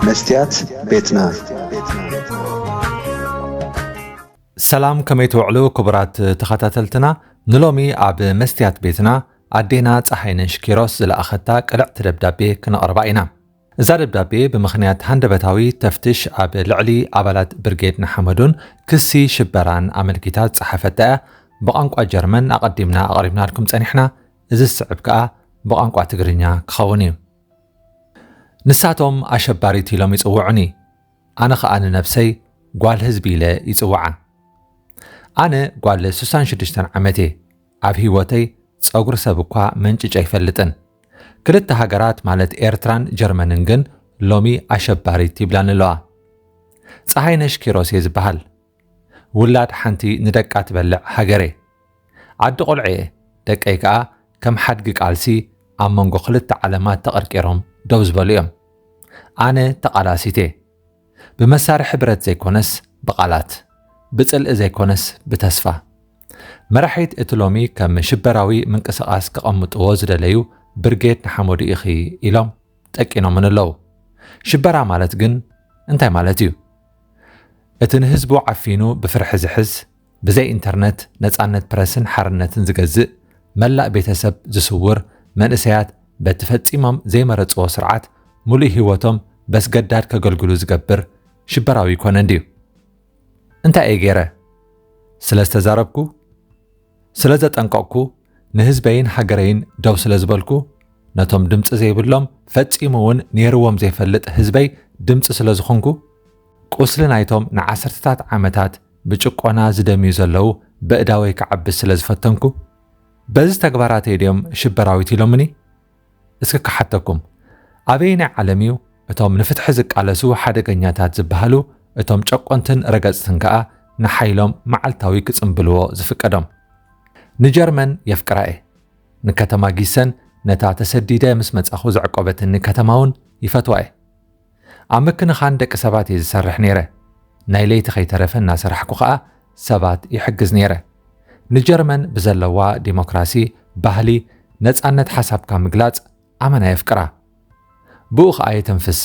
መስትያት ቤትና። ሰላም፣ ከመይ ትውዕሉ ክቡራት ተኸታተልትና? ንሎሚ ኣብ መስትያት ቤትና ኣዴና ጸሃይነሽ ኪሮስ ዝለኣኸታ ቅልዕቲ ደብዳቤ ክነቕርባ ኢና። እዛ ደብዳቤ ብምኽንያት ሃንደበታዊ ተፍትሽ ኣብ ልዕሊ ኣባላት ብርጌድ ንሓመዱን ክሲ ሽበራን ኣመልኪታ ዝጸሓፈታ እያ። ብቋንቋ ጀርመን ኣቐዲምና ኣቕሪብናልኩም ጸኒሕና። እዚ ዝስዕብ ከኣ ብቋንቋ ትግርኛ ክኸውን እዩ። ንሳቶም ኣሸባሪት ኢሎም ይጽውዑኒ። ኣነ ኸኣ ንነብሰይ ጓል ህዝቢ ኢለ ይጽውዓ። ኣነ ጓል ስሳን ሽዱሽተን ዓመት እየ። ኣብ ህይወተይ ጸጉሪ ሰብ እኳ መንጭጨ ኣይፈልጥን። ክልተ ሃገራት ማለት ኤርትራን ጀርመንን ግን ሎሚ ኣሸባሪት ይብላኒ ኣለዋ። ጸሃይነሽ ኪሮስ እየ ዝበሃል። ውላድ ሓንቲ ንደቃ ትበልዕ ሃገር እየ። ዓዲ ቆልዑ እየ። ደቀይ ከኣ ከም ሓድጊ ቃልሲ ኣብ መንጎ ክልተ ዓለማት ተቐርቂሮም ደው ዝበሉ እዮም። ኣነ ተቓላሲት እየ። ብመሳርሒ ብረት ዘይኮነስ ብቓላት፣ ብጽልኢ ዘይኮነስ ብተስፋ። መራሒት እቲ ሎሚ ከም ሽበራዊ ምንቅስቓስ ክቐምጥዎ ዝደለዩ ብርጌድ ንሓመዱ ኢኺ ኢሎም ጠቂኖምን ኣለዉ። ሽበራ ማለት ግን እንታይ ማለት እዩ? እቲ ንህዝቡ ዓፊኑ ብፍርሒ ዝሕዝ፣ ብዘይ ኢንተርነት፣ ነጻነት ፕረስን ሓርነትን ዝገዝእ፣ መላእ ቤተሰብ ዝስውር፣ መንእሰያት በቲ ፈጺሞም ዘይመረጽዎ ስርዓት ምሉእ ህይወቶም በስገዳድ ከገልግሉ ዝገብር ሽበራዊ ይኮነ እንድዩ። እንታይ እየ ገይረ? ስለ ዝተዛረብኩ? ስለ ዘጠንቀቕኩ? ንህዝበይን ሃገረይን ደው ስለ ዝበልኩ? ነቶም ድምጺ ዘይብሎም፣ ፈጺሙ እውን ነይርዎም ዘይፈልጥ ህዝበይ ድምጺ ስለ ዝኾንኩ? ቁስሊ ናይቶም ንዓሰርተታት ዓመታት ብጭቆና ዝደምዩ ዘለዉ በእዳወይ ክዓብስ ስለ ዝፈተንኩ? በዚ ተግባራተይ ድዮም ሽበራዊት ኢሎምኒ? እስኪ ክሓተኩም፣ ኣበየናይ ዓለም እዩ እቶም ንፍትሒ ዝቃለሱ ሓደገኛታት ዝበሃሉ፣ እቶም ጨቆንትን ረገጽትን ከኣ ንሓይሎም መዓልታዊ ክጽንብልዎ ዝፍቀዶም? ንጀርመን የፍቅራ እየ። ንከተማ ጊሰን፣ ነታ ተሰዲደ ምስ መጻኹ ዘዕቆበትኒ ከተማ እውን ይፈትዋ እየ። ኣብ ምክንኻን ደቂ ሰባት እየ ዝሰርሕ ነይረ። ናይ ለይቲ ከይተረፈ እናሰራሕኩ ኸኣ ሰባት ይሕግዝ ነይረ። ንጀርመን ብዘለዋ ዲሞክራሲ፣ ባህሊ፣ ነጻነት ሓሳብካ ምግላጽ ኣመና የፍቅራ። ብኡ ኸኣ የተንፍስ።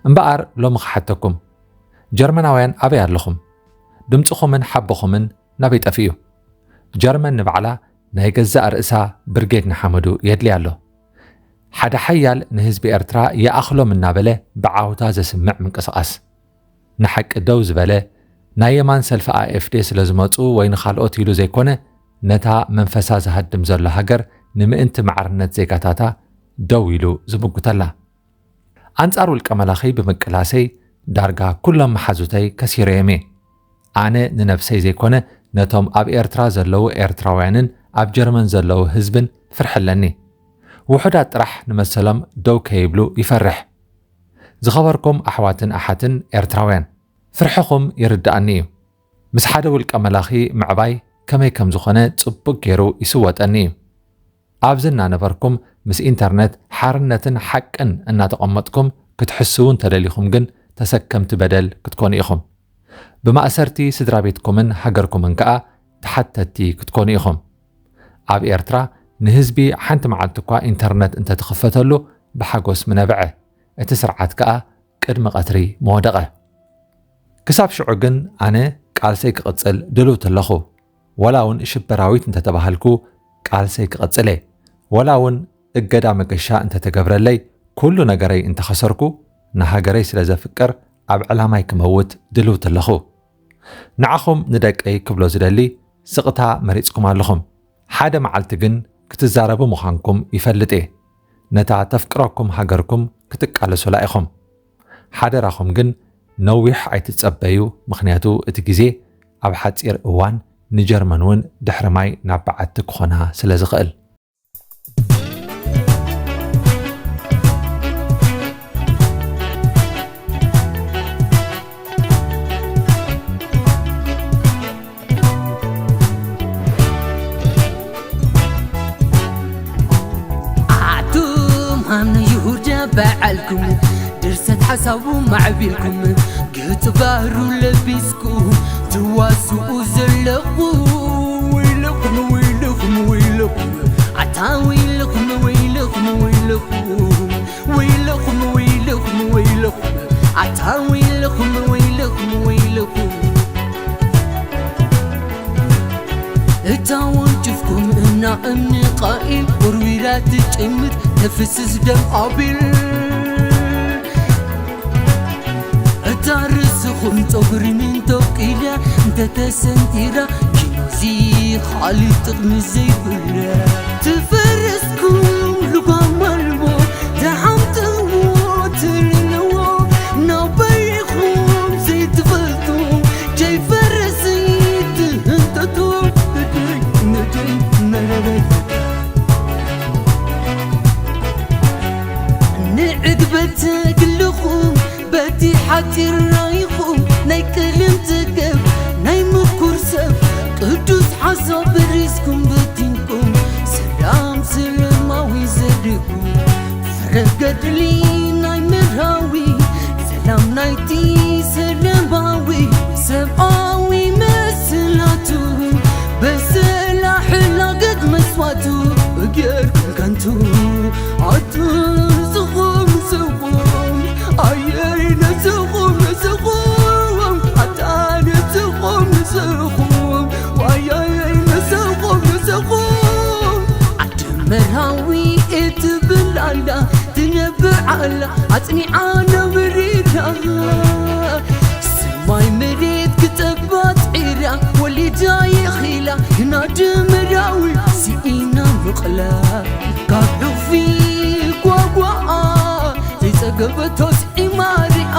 እምበኣር ሎሚ ክሓተኩም፣ ጀርመናውያን ኣበይ ኣለኹም? ድምጽኹምን ሓቦኹምን ናበይ ጠፊኡ? ጀርመን ንባዕላ ናይ ገዛእ ርእሳ ብርጌድ ንሓመዱ የድልያ ኣሎ። ሓደ ሓያል ንህዝቢ ኤርትራ ይኣኽሎም እናበለ ብዓውታ ዘስምዕ ምንቅስቓስ። ንሓቂ ደው ዝበለ፣ ናይ የማን ሰልፊ ኣኤፍዴ ስለ ዝመጹ ወይ ንኻልኦት ኢሉ ዘይኮነ፣ ነታ መንፈሳ ዝሃድም ዘሎ ሃገር ንምእንቲ ማዕርነት ዜጋታታ ደው ኢሉ ዝምጉተላ። ኣንጻር ውልቀ መላኺ ብምቅላሰይ ዳርጋ ኩሎም መሓዙተይ ከሲረዮም እየ። ኣነ ንነብሰይ ዘይኮነ ነቶም ኣብ ኤርትራ ዘለዉ ኤርትራውያንን ኣብ ጀርመን ዘለዉ ህዝብን ፍርሒ ኣለኒ። ውሑዳት ጥራሕ ንመሰሎም ደው ከይብሉ ይፈርሕ። ዝኸበርኩም ኣሕዋትን ኣሓትን ኤርትራውያን፣ ፍርሕኹም ይርድኣኒ እዩ። ምስ ሓደ ውልቀ መላኺ ምዕባይ ከመይ ከም ዝኾነ ጽቡቕ ገይሩ ይስወጠኒ እዩ። ኣብዚ እናነበርኩም ምስ ኢንተርነት ሓርነትን ሓቅን እናተቐመጥኩም ክትሕስዉ እንተደሊኹም ግን ተሰከምቲ በደል ክትኮኑ ኢኹም። ብማእሰርቲ ስድራ ቤትኩምን ሃገርኩምን ከኣ ተሓተትቲ ክትኮኑ ኢኹም። ኣብ ኤርትራ ንህዝቢ ሓንቲ መዓልቲ እኳ ኢንተርነት እንተትኽፈተሉ ብሓጎስ ምነበዐ፣ እቲ ስርዓት ከኣ ቅድሚ ቀትሪ ምወደቐ። ክሳብ ሽዑ ግን ኣነ ቃልሰይ ክቕጽል ድልውቲ ኣለኹ። ወላ እውን ሽበራዊት እንተተባሃልኩ ቃልሰይ ክቕጽል እየ። ወላ እውን እገዳ መገሻ እንተተገብረለይ ኩሉ ነገረይ እንተኸሰርኩ ንሃገረይ ስለ ዘፍቅር ኣብ ዕላማይ ክመውት ድልውቲ ኣለኹ። ንዓኹም ንደቀይ ክብሎ ዝደሊ ስቕታ መሪጽኩም ኣለኹም። ሓደ መዓልቲ ግን ክትዛረቡ ምዃንኩም ይፈልጥ እየ። ነታ ተፍቅረኩም ሃገርኩም ክትቃለሱላ ኢኹም። ሓደራኹም ግን ነዊሕ ኣይትጸበዩ፣ ምኽንያቱ እቲ ግዜ ኣብ ሓጺር እዋን ንጀርመን እውን ድሕሪ ማይ ናብ በዓቲ ክኾና ስለ ዝኽእል። ኣቱም ሃምኑ ይሁዳ በዓልኩም ድርሰት ሓሳቡ ማዕቢልኩም ገጽ ባህሩ ለቢስኩም ትዋስኡ ዘለኹም ወይለኹም ወይለኹም ወይለኹም ኣታ ወይለኹም ወይለኹም ወይለኹም ወይለኹም ወይለኹም ፍስስ ደም ኣቢል እታ ርእስኹም ጸጉሪ እንተብቂላ እንተተሰንቲራ፣ ኪኖዚ ካልእ ጥቕሚ ዘይብላ። ትፈረስኩም ልጓም ኣልቦ ተሓምጥዎ ትልልዎ፣ ናበይኹም ዘይትፈልጡ፣ ጀይ ፈረሰይ ትህንጠጡ። ንዕግበት ግልኹም በቲ ሓጺር ራኢኹም ናይ ቀለም ጸገብ ናይ ምኩር ሰብ ቅዱስ ሓሳብ በሪስኩም በቲንኩም ሰላም ሰላማዊ ዘድጉ ፍረ ገድሊ ናይ መርሃዊ ሰላም ናይቲ ሰለማዊ ሰብኣዊ መስላቱ በሰላ ሕላገት መስዋቱ ጌርኩም ከንቱ ኣታ ንስኹም ንስኹም ኣየይ ንስኹም ንስኹም ኣታ ንስኹም ንስኹም ዋየይ ንስኹም ንስኹም ኣደ መርሃዊ እትብል ኣላ ትነብዕ ኣላ ኣጽኒዓ ነብሪዳ ሰማይ መሬት ክጸባ ጽዒራ ወሊዳ ይኺላ ግና ድምራዊ ስኢና ምቕላ ካብ ዕኽፊ ጓጓኣ ዘይጸገበቶ ስዒማ ሪኣ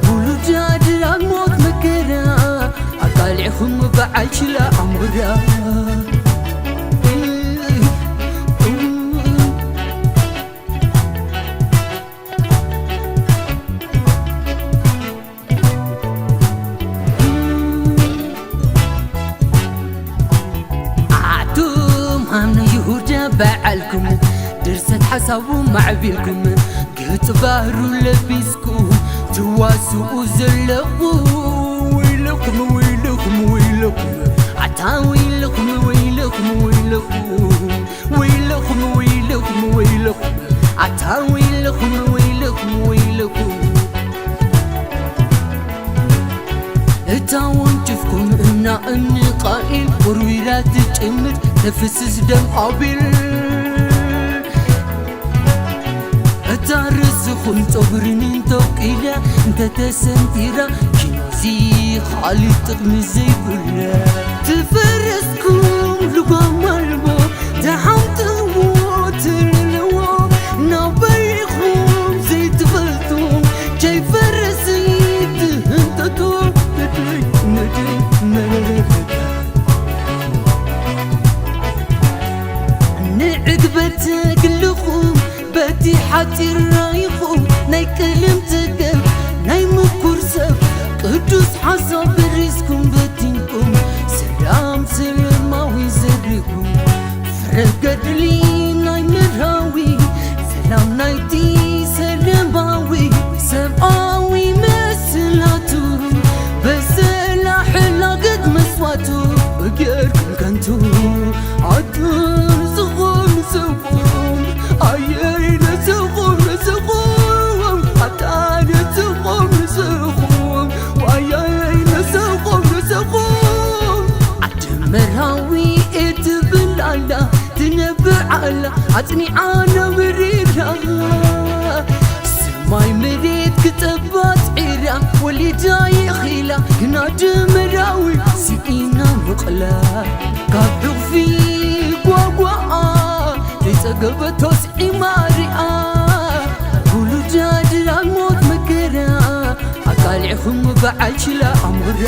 ውሉዳ ድራር ሞት መከራ ኣቃሊዕኹም በዓል ችላ ኣሞራ ኣቱም ሃምነ ይሁዳ በዓልኩም ድርሰት ሓሳቡ ማዕቢልኩም ገጽ ባህሩ ለቢስኩም ትዋስኡ ዘለኹም ወይለኹም ወይለኹም ወይለኹም ኣታ ወይለኹም ወይለኹም ወይለኹም ወይለኹም ወይለኹም ወይለኹም ኣታ ወይለኹም ወይለኹም ወይለኹም እታ ወንጭፍኩም እና እምኒ ቃኢል ውርዊራ ትጭምት ተፍስስ ደም ኣቢል እታ ርእስኹም ጸጉርን እንተብቂላ እንተተሰንቲራ ኪኖዚ ካልእ ጥቕሚ ዘይብላ ትፈረስኩም ልጓም ኣልቦ ተሓምጥዎ ትልልዎ ናበይኹም ዘይትፈልጡ ጀይፈረስ ትህንጠጡ ንዕግበት ግልኹም በቲ ሓጺር ራኢኹም ናይ ቀለም ጸገም ናይ ምኩር ሰብ ቅዱስ ሓሳብ በሪስኩም በቲንኩም ሰላም ሰላማዊ ዘሪኹም ፍረ ገድሊ ናይ መርሃዊ ሰላም ናይቲ ሰለማዊ ሰብኣዊ መስላቱ በሰላ ሕላገት መስዋቱ ጌርኩም ከንቱ ኣቱን ንስኹም ንስኹም ኣየይ ንስኹም ንስኹም ኣታ ንስኹም ንስኹም ኣየይ ንስኹም ንስኹም ኣደ መርሃዊ እትብል ኣላ ትነብዕ ኣላ ኣጽኒዓ ነብሪራ ሰማይ መሬት ክጸባ ጽዒራ ወሊዳ ይኺላ ግና ድምራዊ ስኢና ምቕላ ካብ ዕኽፊ ጓጓኣ ዘይጸገበቶ ስዒማ ሪኣ ውሉዳ ድራር ሞት መከራ ኣቃሊዕኹም በዓል ችላ ኣሞራ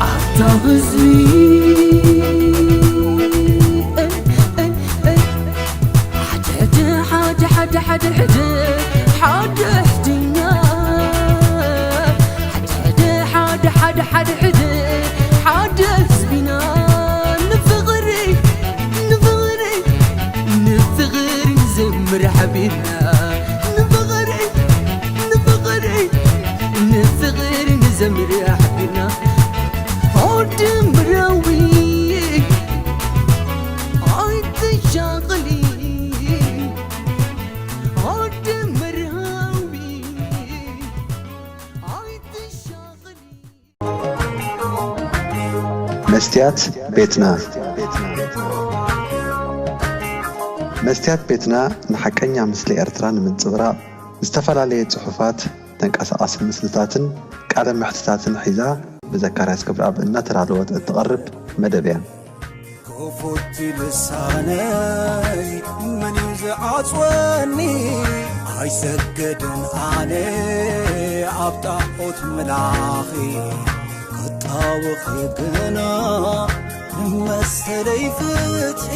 ኣታ ህዝቢ ሓደ ሕድና ሓደ ሕድና ሓደ ሕድና ንፍቕሪ ንፍቕሪ ንፍቕሪ ንዘምር ሓቢርና ንፍቕሪ ንፍቕሪ ንፍቕሪ ንዘምር ሓቢርና ኦድምራዊ ኣይትሻቕሊ መስትያት ቤትና። መስትያት ቤትና ንሓቀኛ ምስሊ ኤርትራ ንምንጽብራቕ ዝተፈላለየ ጽሑፋት፣ ተንቀሳቓሲ ምስልታትን ቃለ መሕትታትን ሒዛ ብዘካርያስ ክብረኣብ እናተዳለወት እትቐርብ መደብ እያ። ክፉት ልሳነይ መን እዩ ዝዓጽወኒ? ኣይሰግድን ኣነ ኣብ ጣዖት ምላኺ ክጣወኺ ግና መሰለይ ፍትሒ